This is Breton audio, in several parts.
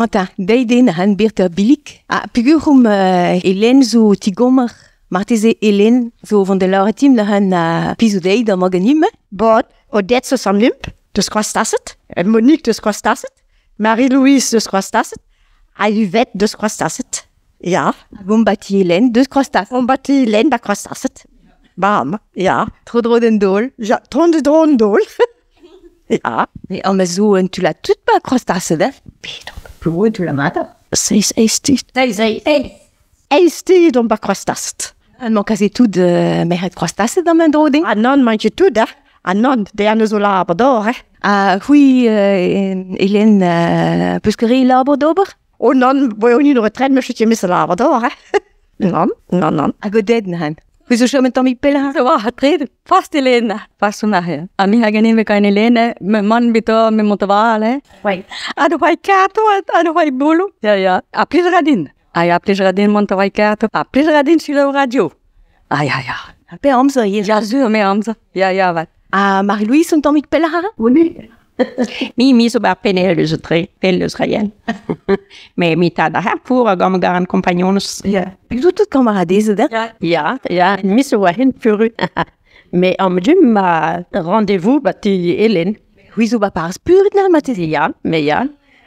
Anta, deiz den han Bertha Billig. Ha peogwir omp Hélène zo tigomer. Marteze Hélène zo vont da lâret dimp neuze piv zo dezhi da mañ ganimp. Bon, Odette zo Sant-Lump, deus Kroaz-Taset, Monique deus Kroaz-Taset, Marie-Louise deus Kroaz-Taset, ha Yvette deus Kroaz-Taset. Ya. Hag omp ba ti Hélène deus Kroaz-Taset. Omp ba ti Hélène ba Kroaz-Taset. Bam, ya. Tro-dro d'an daol. Ja, tro-dro d'an daol. Ya. Mais on zo un toullad tud ba Kroaz-Taset, hein? Piv un toullad mat? Seizh, eizh tud. Seizh, eizh. Eizh tud omp ba Kroaz-Taset. An mañ kaze tout merc'hed Kroaz-Taset amañ en-dro din. Ah nann, mañ ket tout, hein. Ah nann, dezhañ zo labour d'ober, hein. Ha c'hwi, Hélène, peus ket re labour d'ober? Oh nann, boa on en retraite, me ket mis labour d'ober, hein. Nann, nann, nann. Hag Odette neuze? C'hwi zo chom un tammig pelloc'h? Zo war tred, fast Elena, fast on ahe. Ha mi hag en kain Elene, me mann bet me mont war, hè. Ha do c'hoari kartoù, ha do c'hoari bouloù. Ya, ya. Ha plij a ra din. Ah ya, plij a ra din mont da c'hoari kartoù. Ha plij a ra din selaou radio. Ah ya, ya. Pe amzer ivez? Ya, sur, me amzer. Ya, ya, vat. Ha Marie-Louise un tammig pelloc'h a ra? Mi, mi zo bar pennel eus tre, pell eus Rayen. Mais mi tad a pour hag am gar an kompagnonez. Ya. Pegout tout kamaradezed, hein? Ya, ya, mi zo war hen furu. Mais am dum ma rendez-vous ba ti Hélène. C'hwi zo ba parz puret na marteze? Ya, me ya.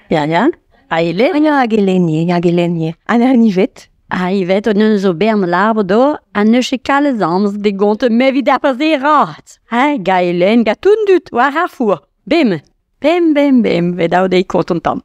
Ya, ya. Ha Hélène? Ya, hag Hélène, hag Hélène. Ha an Yvette? Ha Yvette, on zo bern labour d'ober, ha n'eus ket kalz amzer de gonte me evit ar pezh rat. Ha, ga Hélène, ga tout an dud, war ar four. Bim, bim, bim, bim, ve daou dezhi kont an tamm.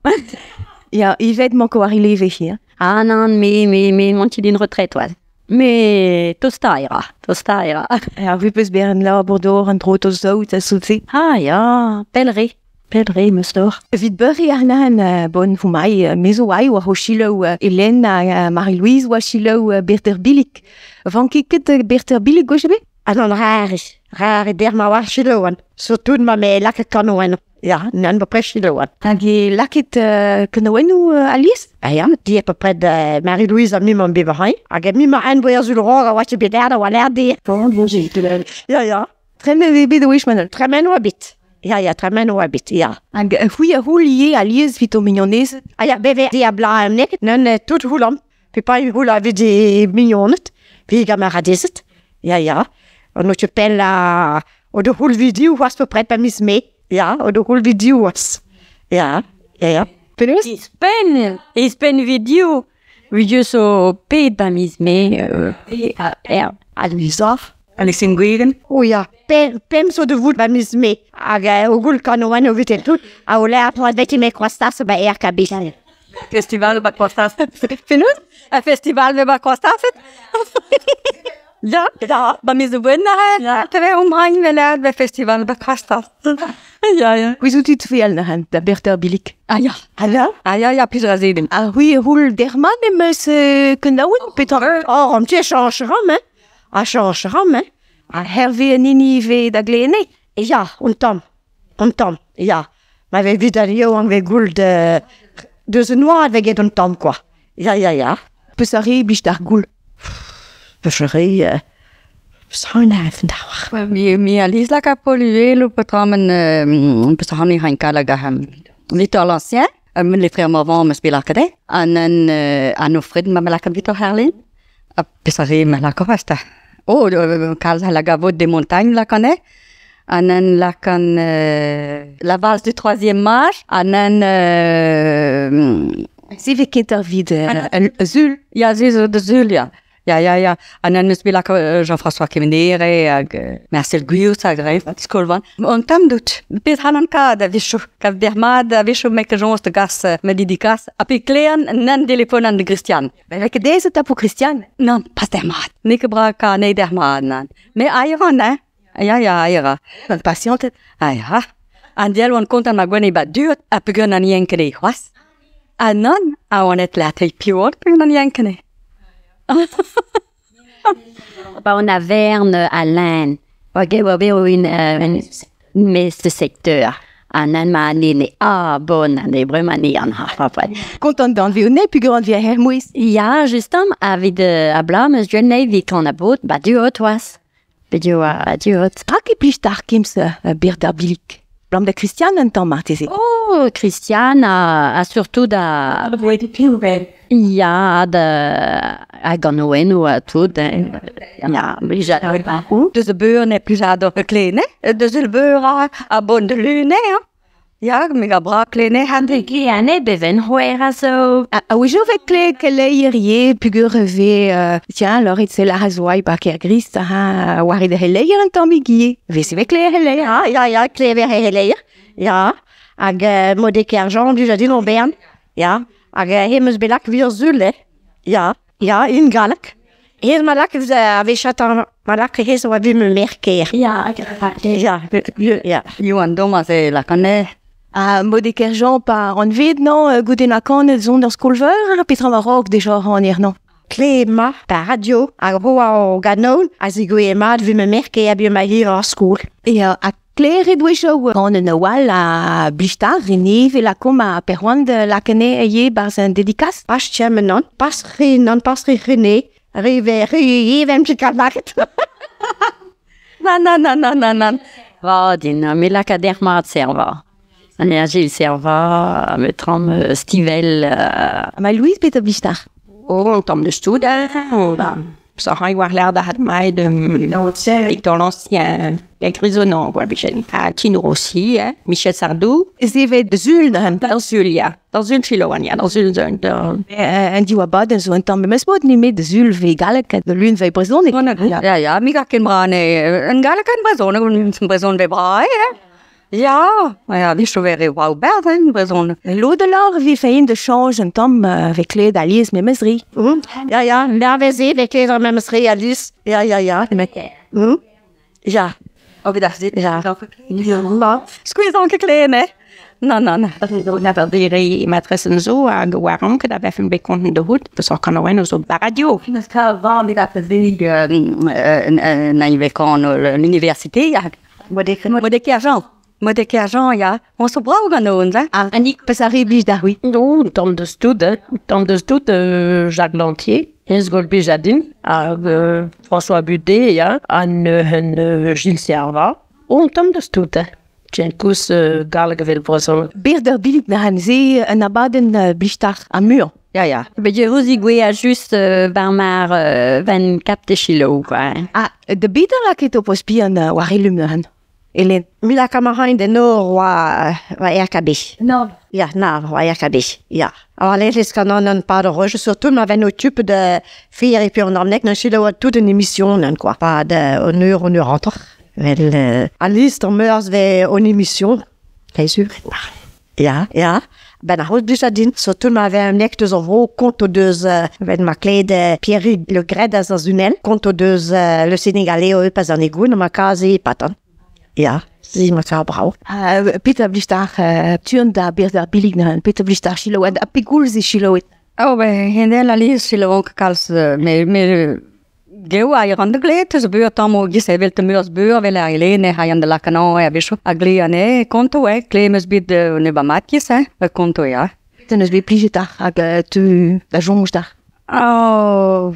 Ya, Yvette manko war leve hier. Ah nann, me, me, me mont ket in retraite, oa. Me tostañ a ra, tostañ a ra. Ja, c'hwi peus bern labour d'ober an dro to saout ha sout-se. Ah ya, pell re, pell re 'meus d'ober. Evit beuriñ àrnan, bon, houmañ, me zo aï war ho selaou Hélène ha Marie-Louise oa selaou Berther Billig. Vanket ket Berther Billig gwech ebet? Ah non, rar eo. Rar eo der ma oar selaouan. Surtout ma me lakaet kanoennoù. Ya, nann bepred selaouan. Hag e lakaet kanaouennoù alies? Ah ya, di à peu près de Marie-Louise ha mi mañ bet war Hag mi ma en voer sul rog a oa ket bet aet a oa l'air dir. Ya, ya. Tremen eo bet a-wech Manuel. Tremen oa bet. Ya, ya, tremen oa bet, ya. Hag c'hwi a c'houl ivez alies evit ho mignonezed? Ah ya, beve di a bla neket, nann tout c'houlan. Pe pa c'houl evit e mignoned, pe e gamaradezed. Ya, ya. On ket pell a... O do c'houl video c'hoazh bepred pa miz Mae. Ya, o do c'houl video c'hoazh. Ya, ya, ya. Penaos? Ispenn, ispenn video. Video zo pet ba miz Mae. Ya. Ha Louisa? Alexine Guegan. Oh ya, pemp zo da vout ba miz Mae. Hag o goul kanoenn o vite tout. Ha o lec'h oa bet me kroaz-tas ba RKB. Festival ba Kroaz-Taset. Penaos? Un festival ba Kroaz-Taset? Ja, ja, ba miz Gwenn aze. Te vez omhañ vel ba festival ba Kroaz-Taset. Ja, ja. C'hwi zo tud feal neuze da Berther Billig. Ah ya. Ah ya? Ah ya, ya, plij a ra se din. Ha c'hwi a c'houl dermat em eus kanaouenn petra? Oh, an ti a chañch ram, hein. A chañch ram, hein. Ha Hervé an hini ivez da glene? Ya, un tamm. Un tamm, ya. Ma vez evit ar yaouank vez goul de... deus an oad vez get un tamm, quoi. Ya, ya, ya. Peus a re blij d'ar goul? Peus a re... Peus Mi, mi a liz laka polluelo petra men peus a hani hain kala gaham. Victor l'Ancien, men les frères Morvan me spela kade. An an an Ofred ma laka Victor Herlin. Ha peus a re ma laka vasta. Oh, kalz a laga vot des montagnes lakane. An an lakan la valse du troisième âge. An an Se vez ket ar vid zul? Ya, se zo de zul, ya. Ya, ya, ya. An an eus bet laka Jean-François Kemenere hag Marcel Guyot hag re, skolvan. An tamm dout. Pet han an kad a-wechoù. Kav bermad a-wechoù mek joñs da gas ma dedikas. Ha pe klean nan telefon an de Christian. Ben vez ket aes tapo Christian? Nann, pas dermat. N'eo ket bra ka anezhi dermat, nann. Me aeran, hein. Ya, ya, aera. Gant pasianted. Ah ya. An dial oan kontant ma gwenn e ba duot ha peogwir an yenkene c'hoazh. Ha nann, a oan et latei piv oan peogwir an yenkene. Ba on a vern Alain. Oa get oa bet o un mestr secteur. An an ma nene ah bon an e bremañ ne an ha pa. Kontant d'an vez ne peogwir an vez hermouez. Ya, justement, evit a-blam eus gwenn evit kan a bot, ba duot oas. Bet eo a duot. Perak e plij d'ar kems Berther Billig? Blam da Christiane un tamm marteze. Oh, Christiane a surtout da... Ya, da a ganoennoù ha tout. Ya, blija. Deus de beur ne plujad ur klene, deus el beur a bon de lune, hein. Ja, me ga bra klene han. Ane beven c'hwer a zo. A wejo vet kle keleier ye pugur ve tiens alors et la hazoai ba ker grist ha war de heleier un tamm gie. Ve se ve kle heleier. Ja, ja, ja, kle ve heleier. Ja, hag mod e kerjan du jadin o bern. Ja, hag he meus belak wir zulle. Ja, ja, in galek. Hez ma lak a ve chatan ma lak hez oa vi me merker. Ja, ja, ja. Johan Thomas e lakane. A mod e kerjan pa an ved non goude na kanet zon ur skolveur petra ma rog deja an er non. Klema pa radio hag roa o ganon a zigoe mat vi me merker a bi ma hir ar skol. E a Klere dwecho gant un oal a blichtar rene ve la kom a perroan de lakene ye barz un dédicace. Pas tjem non, pas re non, pas re rene, re ve re ye vem chikal laket. Na na na na na na. Va din, me lak a dermat serva. An Gilles Serva, me tram Stivel. Ma Louise peter blichtar. Oh, un tamm de stud, Ça ha war l'air da hat mai de Victor l'Ancien, les grisonnant, quoi, Michel. Ah, Tino Rossi, hein, Michel Sardou. Ze de zul da zul, ja. Da zul chiloan, ja, da zul zun. An diwa baden zo un tamm memes mod ni met de zul ve galek de lun ve brezhoneg. Ja, ja, mi ga ken bra ne, un galek en brezhoneg, un brezhon ve bra, hè. Ja, ja, vi zo weer wou berd in brezhoneg. Lodelar vi fein de change un tamm ve kled alies memes ri. Ja, ja, la ve ze ve kled memes ri alies. Ja, ja, ja. Ja. Of dat zit. Ja. Ja. Squeeze anke klein, hè? Na, na, na. Na verdere matressen zo hag war anke da vefen bekonten de hoed. Peus ar kanoen zo ba radio. Dat kan van die dat na vekan l'université, ja. Modek argent. Modek argent, ja. On so brau gant hein. Ah, Annick, peus ar blij da oui. Non, tamm deus tout, hein. Tamm deus tout, Jacques Lantier, Hens Golbi Jadin, hag François Budet, ja, an Gilles Serva. On tamm deus tout, hein. Tien kous galleg vel brezhoneg. Bir der bilik na han ze un abaden blichtar a mur. Ja, ja. Bet je rouzi gwe a just war mar 24 kilo, quoi. Ah, de beder laket o pos bihan war elum na han. Hélène. Mi la kamahain de nor oa RKB. Non. Ja, na, oa RKB, ja. Alors, les kanon an pa de roche, surtout ma ven o tup de fier et puis on amnek, nan chilo a toute une émission, nan quoi. Pa de honneur, honneur rentre. Wel, Alice der meurs ve on émission. Kei sur. Ja, ja. Ben a hout blij din, surtout ma ven nek deus an vro konto deus ven ma kled Pierre Le Gred as an zunel, konto deus le Sénégalais o pas an egoun, ma kaze patan. Ja, si ma ka brau. Peter blichtar tuan da bir der bilig na Peter blichtar chilo a pegoul ze chiloet. Oh, ben hendel alies chilo anke kals me geo a ran de glet, zo beur tamm o gis evel te meurs beur vel ar Helene ha an de lakanan a vecho a gle ane konto eh kle meus bet ne ba mat gis hein konto ja. Peter neus bet plijet ar hag tu da jonj dar. Oh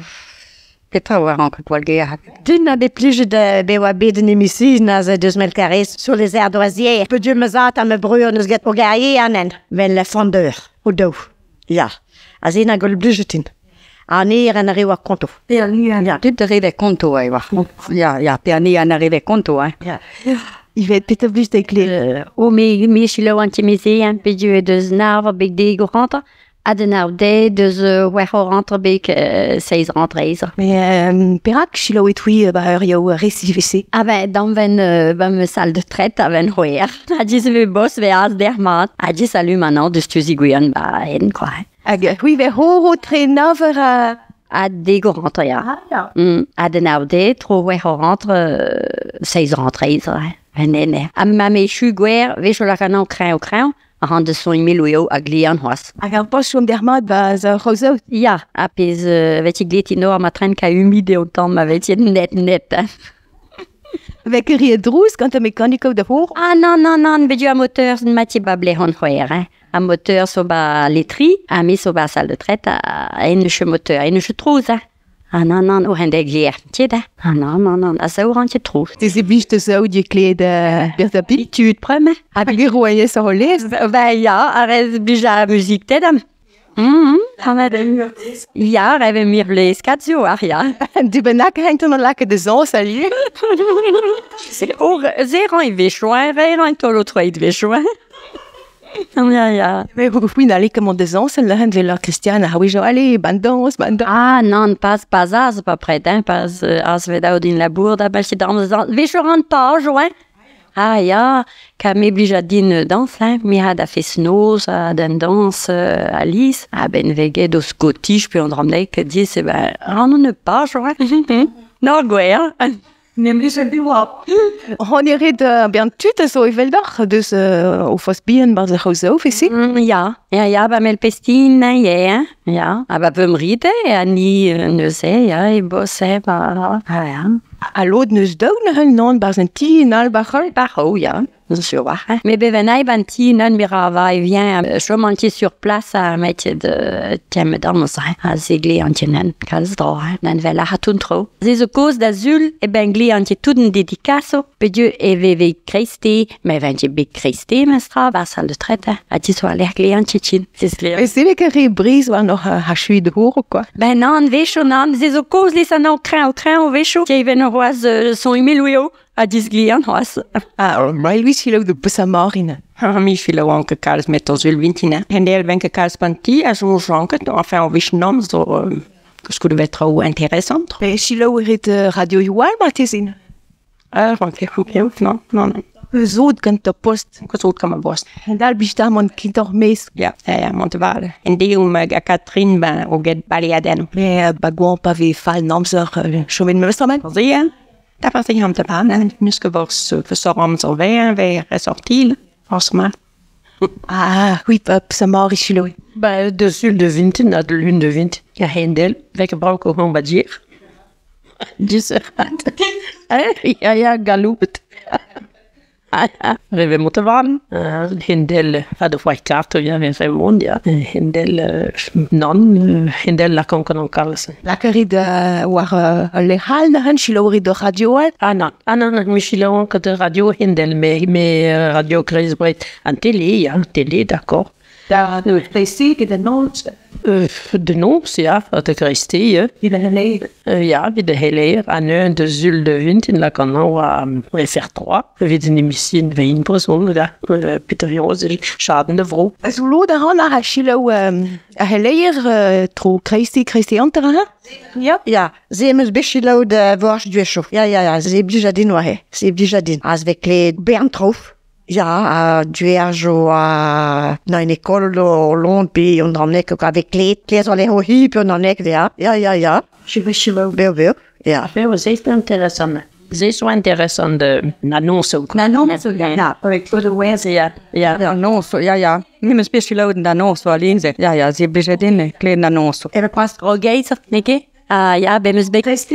Petra war anke gwall ge hag. Din a bet plijet be oa bet en émission a ze deus mel karez sur les ardoisières. Pe dieu me zat a me breur neus get o gaie anen. Vel le fondeur, o daou. Ja, a ze na gol blijetin. An er an a konto. Ja, ja, dit de reve konto ai war. Ja, ja, pe an an a reve konto hein. Ja. Yvette, Peter blij da kle. O me chilo an timeze, hein, pe dieu deus narv beg de go rentre. A den ar de deus war o rentre beg 16 rentre eiz. Mais perak chilo etui ba ur yo resi vese. A ben dan ven ba me salle de traite a ven c'hwer. A dis ve bos ve az der mat. A dis salut maintenant deus tuzi gwian ba en quoi. Hag c'hwi ve horo tre naver a... A de go rentre ya. Ah, ja. A den ar de tro war o rentre 16 rentre eiz. Ne ne. A ma me chu gwer ve cho lakanan kreñ o kreñ. A ran de son email oeo a glian c'hoazh. Hag ar poch chom der mat ba za c'hozo. Ja, a pez veti gletino ar matren ka humide o tamm a veti net net. Vek ri drouz gant a mekaniko da hor. Ah non, non, non, bet a moteur z'n mati ba ble hon c'hoer, hein. A moteur so ba letri, a me so ba salle de traite, a en eus moteur, en eus trouz, hein. Ah nan nan, o hen de gleer tje da. Ah nan nan nan, a zo rantje tro. Te se blij te zo die kleed bir da bi. Tuut preme. Hag e roaie sa holez. Ben ja, ar ez blij a muziek te dam. Ja, hebben mir vlees katzo, ach ja. Du benak hangt dan lekker de zon, salut. Zeer an vechoin, reer an tolo troit vechoin. Ja, ja. Mais hoe goeie na lekker mon de zon, sen lehen vela Christiane, ha jo allez, ban dans, ban dans. Ah, non, pas, pas az, pas prêt, hein, pas az vedaud in labour, da balche dans, vecho an pa, join. Ah ja, ka me blij a din dans, hein. Mi ha da fes noz, a den dans Alice. A ben veget o scottish, pe an dramnek, dis, e ben, ran ne pas, join. Non, gwer. Hon e ret bern tut a zo evel dach, dus o fos bien bar ze c'ho zo, fesi? Ja, ja, ja, ba mel pestin, ja, ja. A ba peum rite, a ni neuze, ja, e bosse, ba, ah, ja. A lod neus daou hun non bar zan ti en al bachol? Bachol, ja. Sur war. Mais bevenai ban ti non mira va e vient chomanti sur place a met de tem dans a zegle antinen kalz dro nan vel a hatun tro. Ze zo koz da zul e ben gli anti tout un dedicaso pe dieu e veve Christi mais venti be Christi mestra va salle de traite a ti so aller gli anti chin. E se ke re briz war noch ha chui de hor quoi. Ben nan vecho nan ze zo koz les an train au train o vecho ki ven roaz son email a disglian hoas. Ah, mai lui silo de bussa marine. Mi filo anke kalz met ons wil wintina. En del wenke kalz panti a zo janket, enfin on wich nom zo skulle være trop interessant. Mais silo rit radio Joal martesin. Ah, ok, ok, non, non, non. Zod gant der post. Zod kan man post. En dal bist da mon kind och mes. Ja, ja, ja, Monteval. En de um a Katrin ba o get baliaden. Mais bagouan pa ve fall namser chomen me Ja. Der var det ham der bare, nu skal vores forstår så være, være ressortil, også Ah, oui, pap, ça m'a enrichi. Ba, de sul de vinten, de lune de vint. Ja, hendel, welke brauch ook nog wat. Dus, ja, ja, galoepet. Reve moeten waren. Hendel hadde voor kaart, ja, we zijn woon, ja. Hendel, non, hendel la kon kon kalsen. Lekker de war lehal na han chilo de radio al. Ah non, ah non, mi chilo de radio hendel me me radio Kreisbreit an télé, ja, télé, d'accord. Da de de noms. De noms, ja, de Christi, ja, wie de Heller, an un de Zul de Wind in la kanon a FR3, wie den emission vein person, da, Peter Jose, Schaden de Vro. Zo lo da han a chilo a Heller tro Christi, Christi antera, Ja? Ja, ze mus bichilo de worst duescho. Ja, ja, ja, ze blijadin wa he, ze blijadin. As we kleed Berntrof. Ja, duerjo a na in école o lont pi on dramnek ook avec kleed, kleed al ho hip on dramnek ja. Ja, ja, ja. Beu, beu. Ja. Beu was echt interessant. Zeer zo interessant de annonce ook. Annonce, ja. Ja, ja. De annonce, ja, ja. Mi me special de annonce alleen ze. Ja, ja, ze blijadin kleed annonce. Even pas rogeizer, neke? Ah ja, ben meus bet.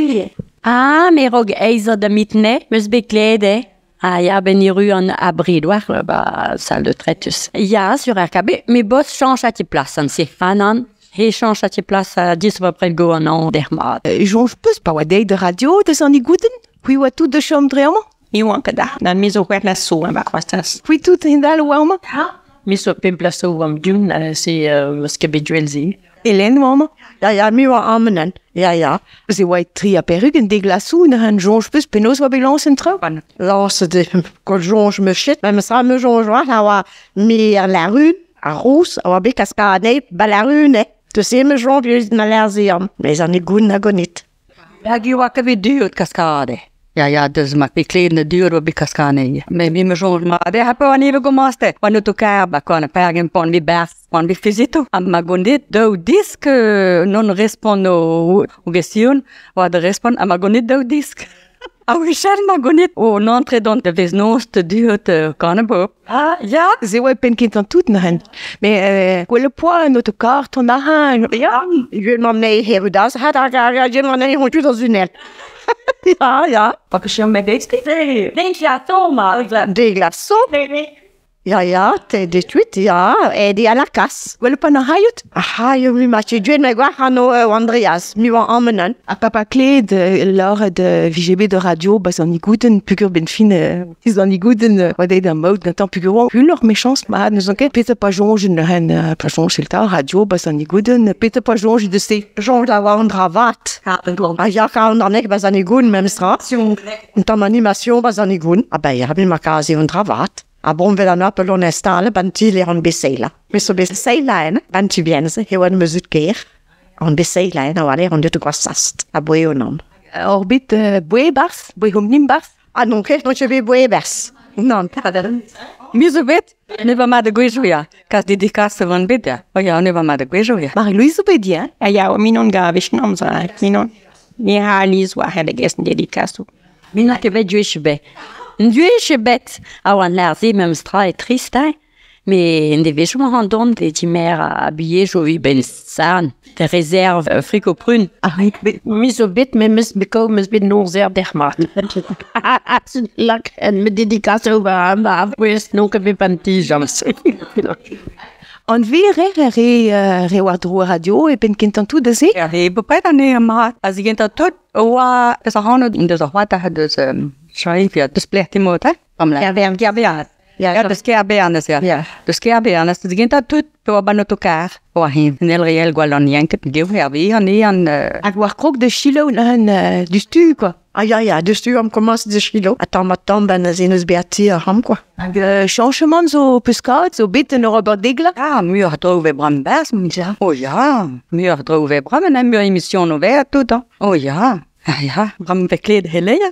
Ah, me rogeizer de mitne, meus beklede. Ah ja, ben iru an abri doar, ba, salle de traitus. Ja, sur RKB, mais boss change à place, an se. Ah non, he change à place à 10 à peu près go an an dermat. Jonge peus pa oa dei de radio de an gouden? Hui oa tout de chom dre amañ? Mi oan ket da. Dan mi zo c'hwec'h la so, ba c'hoazh. Hui tout en dal oa amañ? Mi zo pemp la so am dun, se meus ket bet duelzi. Hélène oa amañ? Ja, ja, mi oa amenen. Ja, ja. Se oa tri a perug en deg lasou na han jonge peus penaos oa bet lañs en traoù? Lañs de kol jonge me chit, ma meus ra me jonge oa, a oa mi ar la rune, a rous, a oa bet kaskadei, ba la rune, Te se me jonge na lerze am, mes an e goun a gonit. Hag i oa ket duot kaskade. Ja, ja, dus ma bi kleden duur op bi kaskane. Me mi me jonge ma de ha pa an eve gomaste. Wan no to kar ba kon pergen pon bi bers pon bi fizito. Am ma gondit daou disk non respond o o gestion, oa de respond am ma gondit daou disk. A oui, cher ma gonit o n'entre dont de vez noz te duot kanebo. Ah, ja. Se oa pen ket an tout na hen. Mais gwell poa an autocar ton a han. Ja, je m'en nei herudas, hat a gar, je m'en nei hon tout an. Ja, ja. Pak je met deze? Nee, ja, Thomas. De glaçon. Ja, ja, te de tuit, ja, e di a la kas. Gwell pan ar hayot? Aha, yo mi ma che duen me gwar ano Andreas, mi oa amenen. A papa kled lor de VGB de radio bas an igouden pugur ben fin is an igouden oa deit an maout gantan pugur oa hulor mechans ma neus an ket peta pa jonge hen pa jonge el ta radio bas an igouden peta pa jonge de se. Jonge da oa an dravat. Ah ja, ka an nek bas an igoun mem stra. Un tam animation bas an igoun. Ah ben ja, mi ma kazi an dravat. A bon vel an appel on estale ban ti le an beseila. Mi so beseila en, ban ti bienze, he oan meus ker. An beseila en, a ale an deut gwasast. A boe onan. Or bet boe bars, boe hom nim bars. Ah non, ket non che boe bars. Non, Mi zo bet, ne va mat de gwezho ya. Kas dedikasse van bet ya. O ja, ne va mat de gwezho ya. Marie-Louise zo bet ya. Ja, ja, minon gavish nom za. Minon. Ni ha liz war hele gesten dedikasso. Min a ket bet duech bet. Duech bet. A oan l'arze mem stra e trist, hein. Mais en devez ma randon de timer a billet jo ben san. De réserve friko prune. Ah oui, bet Mi zo bet me mis beko mis bet non zer der mat. Lak en me dedikasso war am war wis non ket bet panti jams. An ver re re war dro radio e pen kentan tout da se? Ja, he bepret an e mat. A zi genta tot oa eus a hano deus ar c'hoat a deus chai fia deus plech timot, hein? Am la. Ja, Ja, ja. Ja, deus ker bean ja. Ja. Deus ker bean deus genta tot pe oa ban autocar. Oa hin nel riel gwall an yanket gev hervi an e an Hag war krog de chilo an du stu quoi. Ah ja, ja, dus tu am commence de chilo. A tam a tam ben zin eus beati a ham quoi. Hag changement zo peuskat zo bet en Robert Degla. Ah, mur dro ve bram bas, ja. Oh ja, mur dro ve bram en mur émission no ver tout. Hein. Oh ja. Ah ja, bram ve kled hele ja.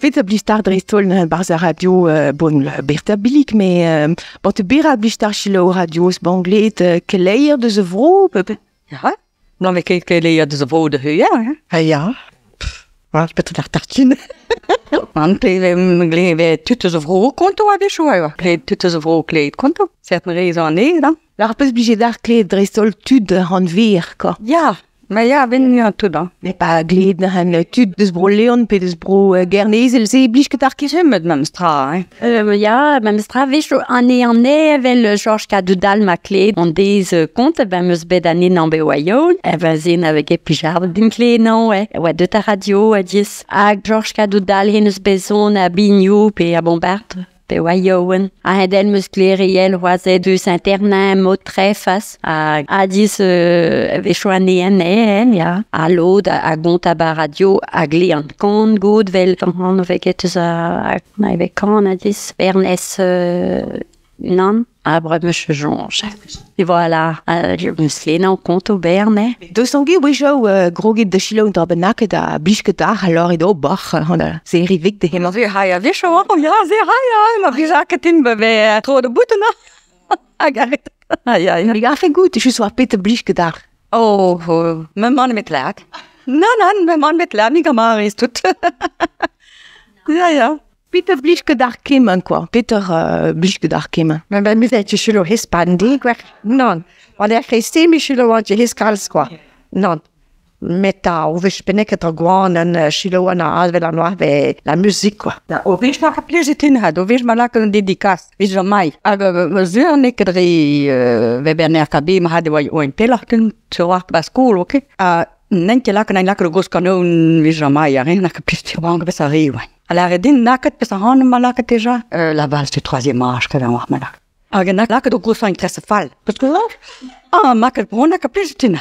Peter blistar dreistol na barz a radio bon Bertha Bilik me bon te bera blistar chilo radios banglet keleier deus a vro pe Ja. Blam ve ket keleier deus a vro de hu, ja. Ah ja. Pff, petra d'ar tartine. Man ple ve ve tut eus a vro konto a vecho a. Ple tut eus a vro kled konto. Certain rez an e, da. Ar peus blije d'ar kled dreistol tud an ver quoi. Ja. Ma ja, ben ja tout da. Ne pa gled na han tud deus bro Leon pe deus bro Gernezel se blij ket ar ket met mem stra, hein. Ja, mem stra vech an e an e vel Georges Cadoudal ma kled on dez kont ben meus bet an en be oayon e ben zin avec e pijard din kled non eh oa deut a radio a dis hag Georges Cadoudal hen eus bezon a bignou pe a bombard pe oayoen a hedel meus kleriel oaze deus internin mot trefas a a dis vecho an e an e ja a lod a gont a ba radio a gle an kont god vel an veket eus a na eve kan a dis Bernes nan a bre meus jonge. Et voilà, je meus lena an kont o Berne. Deus an ge wejo grogit de chilo dra bennaket a blij ket ar alors edo bach han a se rivik de hemañ. Se ha ya vecho oh ja, se ha ya, ma bija ket in be tro de bouten na. Hag arret. Ah ja, ja. Ja, fe gut, je sois pet blij ket ar. Oh, oh, me man met laak. Non, non, me man met laak, mi gamar is tout. Ja, ja. Peter blij ket ar kemen quoi. Peter blij ket ar kemen. Men ben mi vet chilo hispandi gwech. Non. Want er geen mi chilo want je his kals quoi. Non. Met ta o vech beneket ar gwan en chilo an a vel an oa ve la musique quoi. Da, o vech ma plezet in had, o vech ma lak an dedikas, vech an mai. Hag ma zur ne ket re ve Bernard Cabé ma had e oa oa en pelach ken tso ar ba skol, ok? A nen ket lak an lak o gos kanon vech an mai, a ren lak plezet oa an bes a re oa. A la redin naket pes a han ma laket deja. La valse du troisième âge ket an oa ma lak. Hag an laket o gos an interesse fall. Parce que ah, ma ket bron lak plezet in.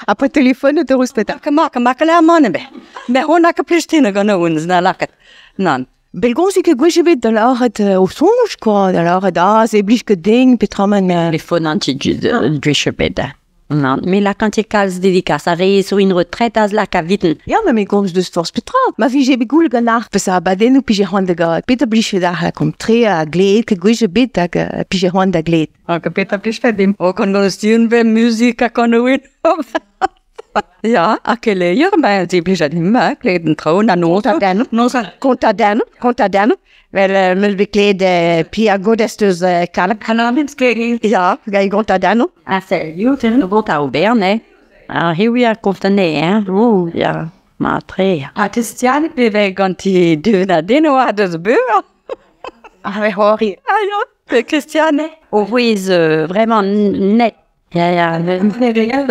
A pa telefon te rouspeta. Ka ma ka ma ka la man be. Me hon lak plezet in gant ons na laket. Nan. Belgonzi ket gwech ebet da lâret o soñj quoi, da lâret ah, se blij ket ding petra man me Telefon an ti duech bet. Non, mais la quand kalz dédicace a re zo in retraite az la kaviten. Ja, me me gomz deus forz petra. Ma vije bet goul gant ar peus a badennoù pije c'hoant da gaout. Petra blij ket ar kom tre a gled, ket gwech ebet hag pije c'hoant da gled. Hag Peter blij ket dim. O kon gant stiun ve muzik a kon oin. Ja, a keleier, ma zi blij ad him, kled en tro, na noz. Kontaden, kontaden, Wel meus bet kled Pia Godest eus kalk. Ja, ga kontaden. Ah, sérieux, te gont a ober, ne? Ah, he a kontane, hein? Oh, ja, ma tre. A Christiane pe ve gant ti deun a den oa deus beur. Ah, ouais, hori. Ah ja, Christiane. O vouez vraiment net. Ja, ja.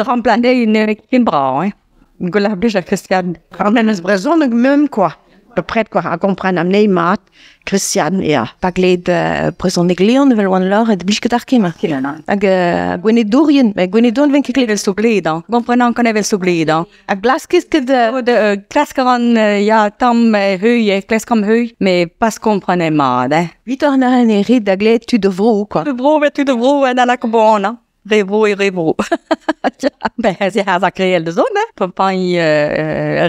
Remplané une kin brau, hein. Gwella blij a Christiane. An men eus brezhoneg meum, quoi. Bepred, quoi, a kompren am nei mat, Christiane, ja. Pa gled brezhoneg leon evel oan lor et blij ket ar kem. Hag gwenedourien, met gwenedourien ven ket Evel so bledan. Komprenant kon evel so bledan. A glaskez ket De klaskaran, ja, tam heuil, klaskam heuil, mais pas komprenet mat, hein. Vitor na an e red da gled tud de vro, quoi. De bro, tud de bro, en ala kobona. Re bro e re bro. Ben, ze ha a réel de zon, hein. Pa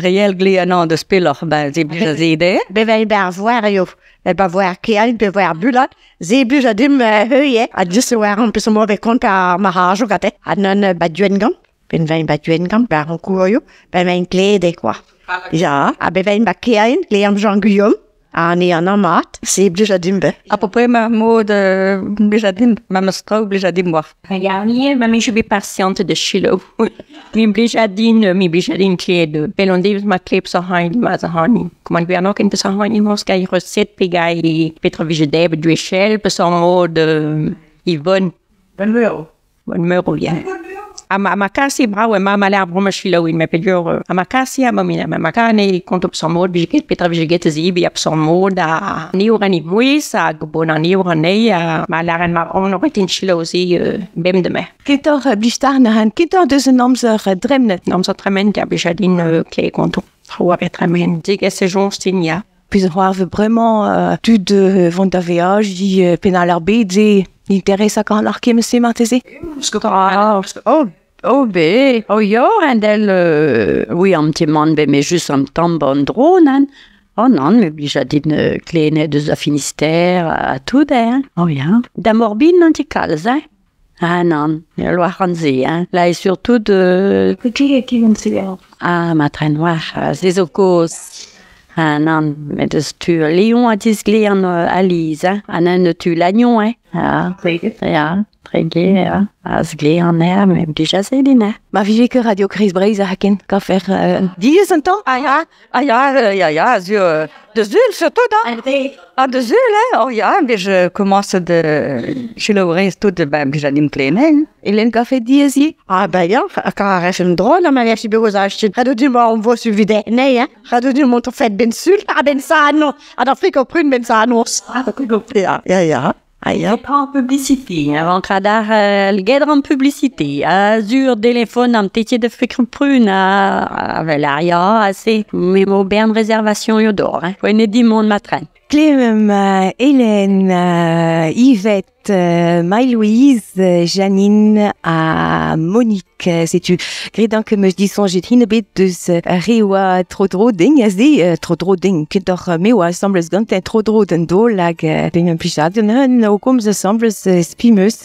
réel glé an de spiller, ben, ze blij a zede. Be wij ber voir jo. Be voir keal, be voir bulat. Ze blij a dim heuil, a just war an peus mo be kont a ma hajo gate. A non ba duen Ben vein ba duen gant, ber an kour jo. Ben vein klede, quoi. Ja, a be vein ba keal, kle am Jean Guillaume. A ne an amat, se blij a dim be. A peu près ma mod blij a dim, ma mestrou blij a dim war. Ja, nie, ma mi be patiente de chilo. Mi blij a din, mi blij a din kled. Bel on deus ma klep sa hain, ma sa hain. Kom an gwer nok in sa hain, mos gai recette pe gai petra vije deb du échelle, pe sa mod Yvonne. Ben meur. Bon meur, ja. A ma, ma kasi brau e ma ma l'air broma chilo in me pedur a ma kasi a ma mina ma kane kont op son mod vije ket petra vije get zi bi op son mod a ni ur ani mouis a bon an ni ur nei a ma l'air ma on aurait in chilo zi bem de me. Kintor blij tar na han, kintor deus an amzer dremnet. Nam zo tremen ja blij a din kle konto. Tro a tremen. Dig e se jonstin ja. Puis c'hoar ve bremañ tud vont da veaj di penal ar bed ze interesse a kan ar kem se marteze. Oh, oh be, oh ja, en del, oui, un petit man be, mais juste un temps bon drone, hein. Oh non, mais blij a din klene deus a Finistère, a tout, hein. Oh ja. Da morbin an ti kalz, hein. Ah non, loar an ze, hein. Là, et surtout de... Ah, ma train noir, ze zo koz. Ah non, mais deus tu Léon a disgle an Alice, hein. An an tu l'agnon, hein. Ah, ja, trege, ja. A zgle an er, mais blij a se din, hein. Ma vije ket Radio Kreiz Breizh a haken, ka fer diez an tamm? Ah ja, ah ja, ja, ja, zo, de zul surtout, hein. Ah, de zul, hein. Oh ja, mais je commence de chilo reis tout, ben, blij a dim klene, hein. Hélène ka fer diez yi? Ah ben ja, ka ref un drone, ma vech be goz Rado du ma on vo suvi de nei, hein. Rado du mont fet ben sul, a ben sa no, a da frik op prun ben sa nos. Ja, ja, ja. Ah ja. Pas en publicité, hein. Avant radar, le guèdre en publicité. Azur, téléphone, un petit de fric prune, à Velaria, assez. Mais mo bern réservation yodor, hein. Faut une di monde matren. Clem, Hélène, Yvette, Maï-Louise, Janine ha Monique. Setu gret an ket meus disoñjet hin ebet deus re oa tro-dro ding a ze, tro-dro ding, kentoc'h me oa asambles gantañ tro-dro d'an daol hag ben plijadur neuze o komz asambles spi meus.